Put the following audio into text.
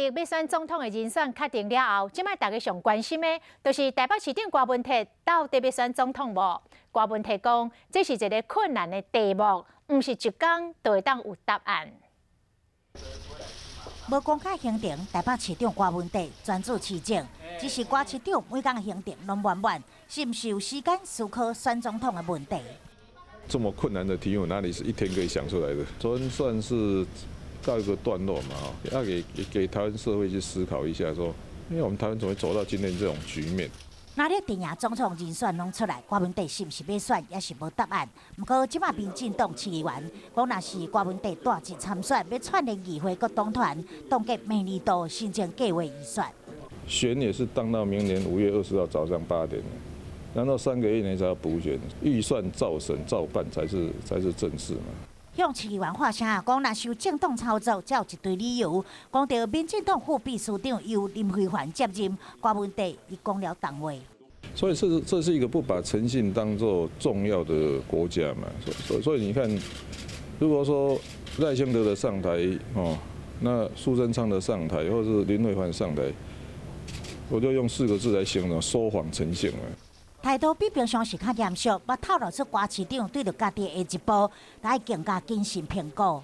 欲選總統的人選確定了後，這擺大家上關心的，就是台北市長柯文哲到底欲選總統無？柯文哲講，這是一个困難的題目，毋是一工就會當有答案。無公開行程，台北市長柯文哲專注市政，只是柯市長每工行程攏滿滿，是毋是有時間思考選總統的問題？這麼困難的題目，哪裡是一天可以想出來的？昨天算是告一個段落嘛，要給台灣社會去思考一下，說，因為我們台灣怎麼會走到今天這種局面？那咧陣營總統人選攏出來，柯文哲是毋是欲選，也是無答案。毋過這擺民進黨市議員講，若是柯文哲帶職參選，欲串聯議會各黨團，凍結明年度施政計劃預算。選也是當到明年5月20號早上8點，然後3個月內才要補選，預算照審照辦才是正事嘛。向市議員發聲啊，講若是有政黨操作，才有一堆理由。講著民進黨副秘書長由林飛帆接任，柯文哲伊講了重話。所以這是一個不把誠信當做重要的國家嘛。所以你看，如果說賴清德的上台哦，那蘇貞昌的上台，或是林飛帆上台，我就用四個字來形容：說謊成性啊。態度比平常時較嚴肅，嘛透露出柯市長對著家己的下一步，愛更加謹慎評估。